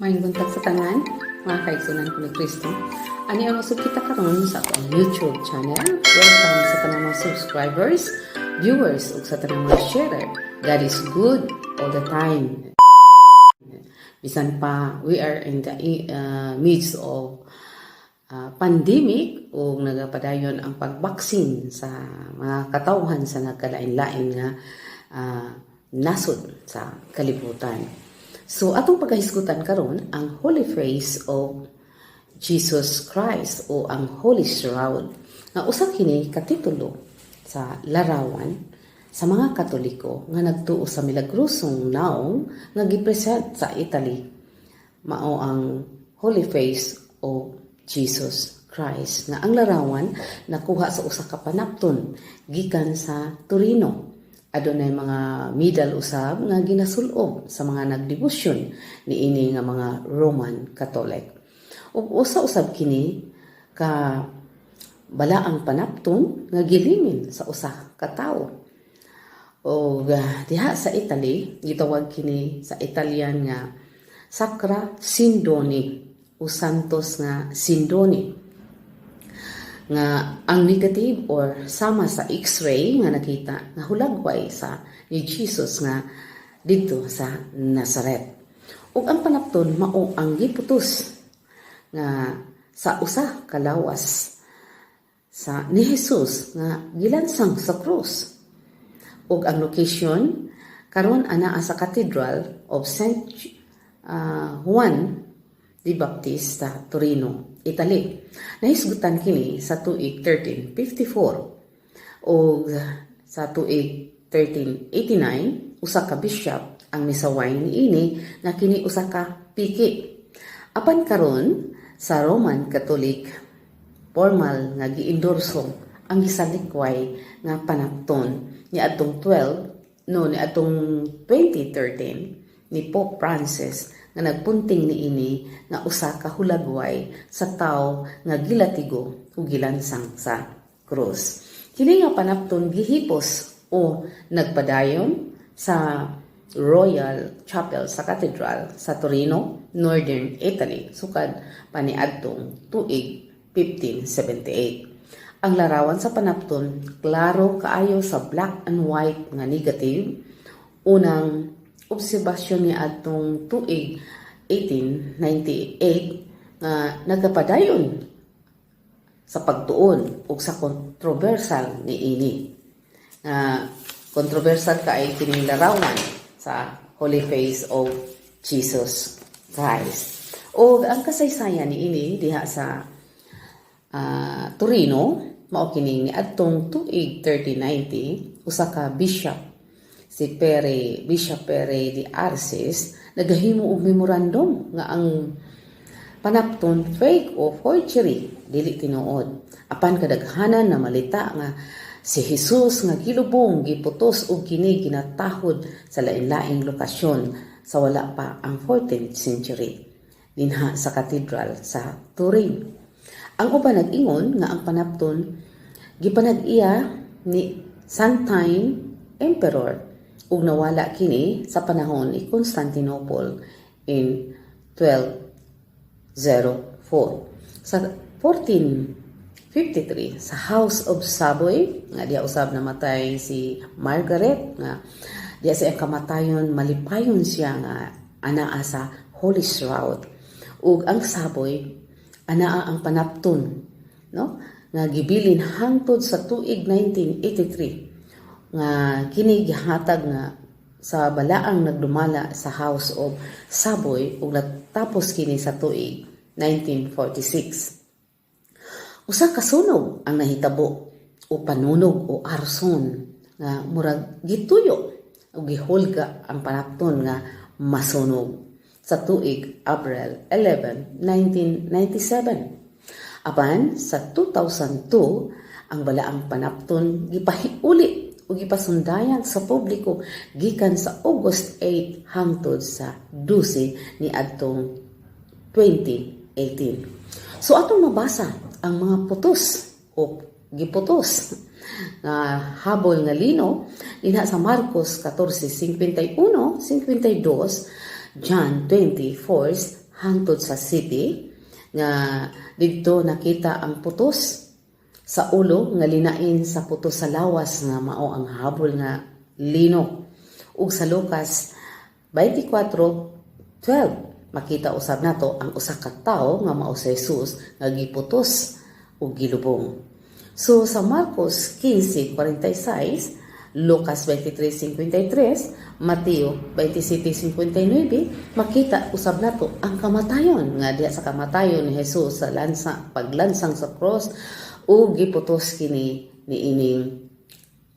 Maayong buntag sa tanan, mga kaigsunan ko ni Kristo. Ani ang usab kita karon sa atong YouTube channel. Welcome sa tanang mga subscribers, viewers ug sa tanang mga sharer. God is good all the time. Bisan pa we are in the midst of pandemic ug nagapadayon ang pagbaksin sa mga katawhan sa nagkalain-lain nga nasod sa kalibutan. So atong pagkahisgutan karon ang Holy Face of Jesus Christ o ang Holy Shroud nga usa kini ka titulo sa larawan sa mga Katoliko nga nagtuo sa milagrosong naong nga gipresent sa Italy, mao ang Holy Face of Jesus Christ nga ang larawan nakuha sa usa ka panapton gikan sa Torino. Adunay mga medal usab nga ginasulob sa mga nagdebosyon niini nga mga Roman Catholic. Ug usa usab kini ka balaang panapton nga gilimin sa usa ka tawo. Og diha sa Italy, gitawag kini sa Italian nga Sacra Sindone o Santos nga Sindone nga ang negative or sama sa X-ray nga nakita nga hulagway sa ni Jesus nga didto sa Nazaret. Ug ang panapton mao ang giputos nga sa usa ka lawas sa ni Jesus nga gilansang sa krus. Ug ang location karon anaa sa Cathedral of Saint Juan the Baptist, Torino, Italy. Nahisgutan kini sa tuig 1354 ug sa tuig 1389 usa ka bishop ang misaway niini nga kini usa ka piki. Apan karon sa Roman Catholic, formal nga giendorso ang gisalikway nga panapton ni adtong 12 no ni adtong 2013 ni Pope Francis nga nagpunting niini nga usa ka hulagway sa tawo nga gilatigo ug gilansang sa krus. Kini nga panapton gihipos o nagpadayon sa Royal Chapel sa Cathedral sa Torino, Northern Italy, sukad pa niadtong tuig 1578. Ang larawan sa panapton klaro kaayo sa black and white nga negative. Unang obserbasyon ni adtong tuig 1898 nga nagapadayon sa pagtuon ug sa controversial niini. Nga controversial kay kining larawan sa Holy Face of Jesus Christ. O ang kasaysayan niini diha sa Torino mao kining niadtong tuig 1390, usa ka bishop, si Pere Bishop Pere de Arcis, nagahimo og memorandum nga ang panapton fake o forgery, dili tinuod. Apan kadaghanan na malita nga si Jesus nga gilubong giputos og kini ginatahod sa lain-laing lokasyon sa wala pa ang 14th century dinha sa cathedral sa Turin. Ang uban nag-ingon nga ang panapton gipanag-iya ni Byzantine Emperor ug nawala kini sa panahon ni Constantinople in 1204. Sa 1453 sa House of Savoy nga diha usab namatay si Margaret, nga diha sa iyang kamatayon malipayon siya nga anaa sa Holy Shroud, ug ang Savoy anaa ang panapton, no, nga gibilin hangtod sa tuig 1983 nga kini gihatag nga sa balaang nagdumala sa House of Savoy ug natapos kini sa tuig 1946. Usa ka sunog ang nahitabo o panunog o arson nga murag gituyo o gihulga ang panapton nga masunog sa tuig April 11, 1997. Apan sa 2002, ang balaang panapton gipahiuli o gipasundayan sa publiko gikan sa August 8 hangtod sa 12 ni adtong 2018. So atong mabasa ang mga putos o giputos nga habol nga lino dinha sa Marcos 14:51, 52, John 24 hangtod sa city nga didto nakita ang putos sa ulo nga linain sa putos sa lawas nga mao ang habol nga lino. Ug sa Lucas 24:12, makita usab nato ang usa ka tawo nga mao si Jesus nga giputos ug gilubong. So sa Marcos 15:46, Lucas 23:53, Mateo 27:59, makita usab nato ang kamatayon nga diha sa kamatayon ni Jesus sa lansa, paglansang sa cross ug giputos kini niining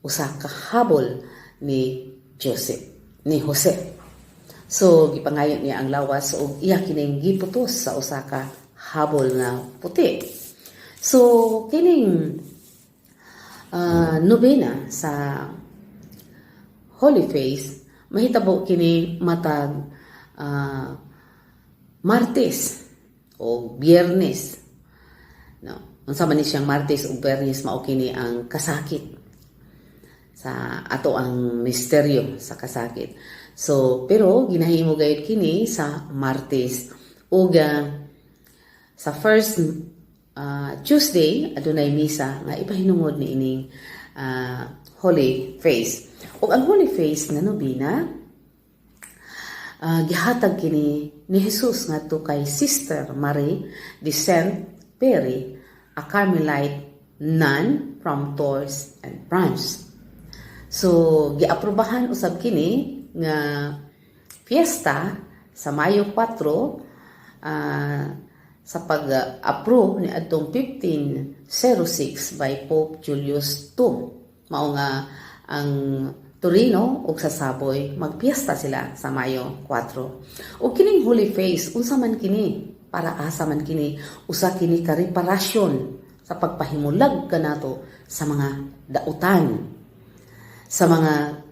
usa ka habol ni Joseph, ni Jose. So gipangayo niya ang lawas ug iya kining giputos sa usa ka habol nga puti. So kining nobena sa Holy Face mahitabo kini matag Martes o Biyernes, no? Unsa man ni siyang Martes ug Biyernes, mao kini ang kasakit sa ato, ang misteryo sa kasakit. So pero ginahimo gayud kini sa Martes ug sa first Tuesday adunay misa nga ipahinungod ni ining Holy Face. Ug ang Holy Face nga nobena, gihatag kini ni Jesus ngadto kay Sister Marie de Saint Pere, a Carmelite nun from Tours and France. So giaprobahan usab kini nga fiesta sa Mayo 4 sa pag-approve ni adtong 1506 by Pope Julius II. Mao nga ang Torino ug sa Savoy magpiesta sila sa Mayo 4. Ug kining Holy Face, unsa man kini? Para asa man kini? Usa kini ka reparasyon sa pagpahimulag kanato sa mga dautan, sa mga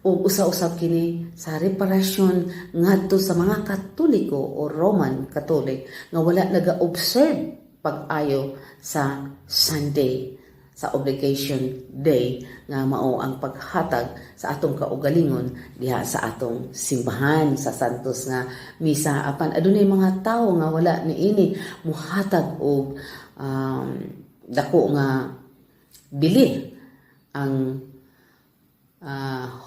ug usa-usab kini sa reparasyon ngadto sa mga Katoliko o Roman Catholic nga wala naga-observe pag-ayo sa Sunday, sa obligation day nga mao ang paghatag sa atong kaugalingon diha sa atong simbahan sa Santos nga misa, apan adunay mga tawo nga wala niini muhatag og dako nga bili ang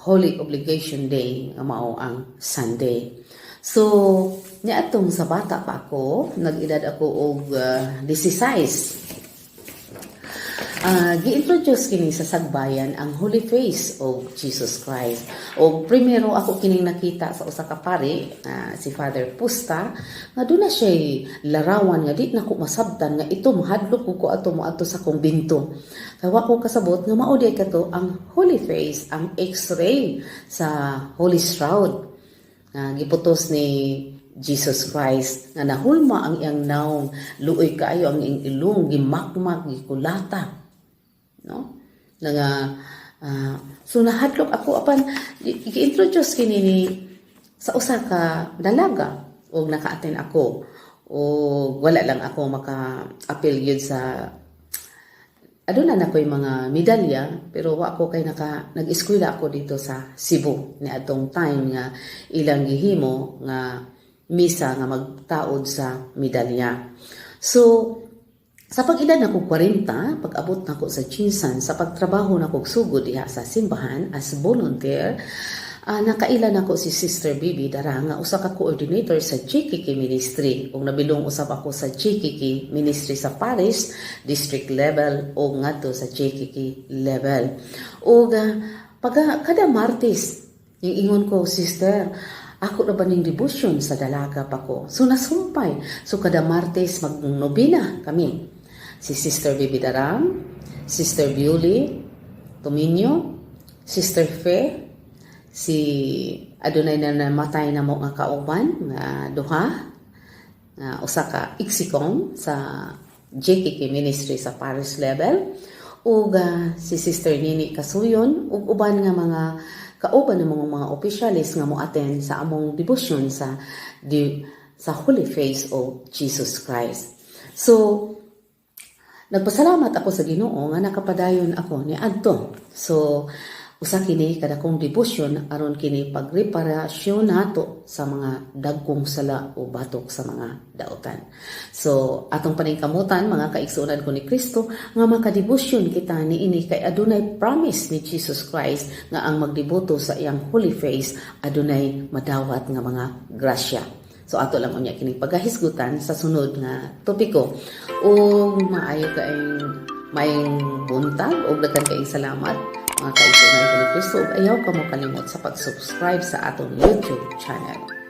Holy Obligation Day nga mao ang Sunday. So, niadtong sa bata pa ako, nag-edad ako og 16. Gi-introduce kini sa Sagbayan ang Holy Face of Jesus Christ. O primero ako kining nakita sa usa ka pari, si Father Pusta, nga duna siya larawan nga di nako masabtan nga ito, mahadlok ko ko ato moadto sa kumbinto. Kay wa ko kasabot nga mao diay kato ang Holy Face, ang X-ray sa Holy Shroud nga giputos ni Jesus Christ nga nahulma ang iyang naong, luoy kaayo ang iyang ilong, gimakmak, gikulata, no, nga so nahadlok ako, apan gi-introduce kini ni sa usa ka dalaga og naka-attend ako o wala lang ako maka-apil yun sa aduna na ko'y mga medalya, pero wa ko kay naka nag-eskwela ako dito sa Cebu ni atong time nga ilang gihimo nga misa nga magtaod sa medalya. So sa pag-edad nako 40, pag-abot nako sa GenSan, sa pagtrabaho nako sugod diha sa simbahan as volunteer, nakaila nako si Sister Bibi Dara nga usa ka coordinator sa JKK Ministry ug nabilong usab ako sa JKK Ministry sa parish, district level o ngadto sa JKK level. Ug pag kada Martes, yung ingon ko, "Sister, ako na ba ning devotion sa dalaga pa ko?" So nasumpay. So kada Martes magnobena kami. Si Sister Bibi Daram, Sister Bewley Tominio, Sister Fe, si adunay na namatay na mo nga kauban nga duha nga usa ka execom sa JKK Ministry sa parish level ug si Sister Nini Kasuyon ug uban nga mga kauban ng mga opisyalis nga mo-attend sa among devotion sa Holy Face of Jesus Christ. So nagpasalamat ako sa Ginoo nga nakapadayon ako ni adto. So Usa kini kadakong debosyon aron kini pagreparasyon nato sa mga dagkong sala o batok sa mga daotan. So atong paningkamutan, mga kaigsuonan ko ni Kristo, nga makadebosyon kita niini kay adunay promise ni Jesus Christ nga ang magdeboto sa iyang Holy Face adunay madawat nga mga grasya. So ato lang unya kini pagahisgutan sa sunod nga topiko. Ug maayo kaayong maayong buntag ug daghan kaayong salamat, mga kaigsuonan ko ni Kristo, ug ayaw ka mo kalimot sa pag-subscribe sa atong YouTube channel.